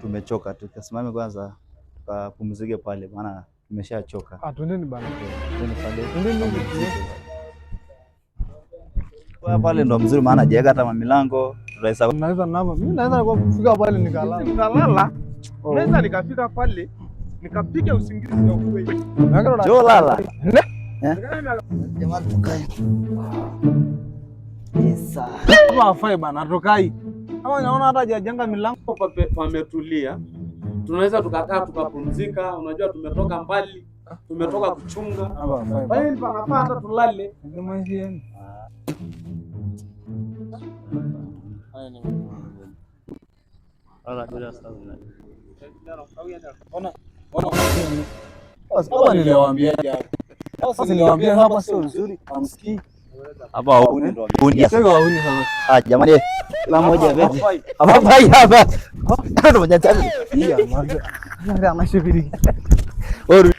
Tumechoka, tukasimame kwanza tukapumzike pale, maana tumeshachoka. Ah, twendeni bana. Twende pale. Twendeni. Tupumzike. Kwa pale ndo mzuri, maana hajaweka hata milango tunaweza Naweza nama. Mimi naweza kwa kufika pale nikalala. Nikalala, Oh. naweza nikafika pale nikapiga usingizi wa kweli. Njoo lala. Ne? Eh? Jamani, tukae. Yes. Kama hafai bana, tukai. Kama naona hata hajajenga milango. Pametulia, tunaweza tukakaa tukapumzika. Unajua tumetoka mbali, tumetoka kuchunga. Hapa hafai. Kwa hiyo panafaa hata tulale. Hapa niliwaambia. Sasa niliwaambia hapa sio nzuri, hamsikii. Hapa wauni ndo wauni. Sio wauni sasa. Ah, jamani, kila mmoja beti. Hapa hapa hapa. Ndo mmoja tatu. Iya, maana. Anashibiri. Oru.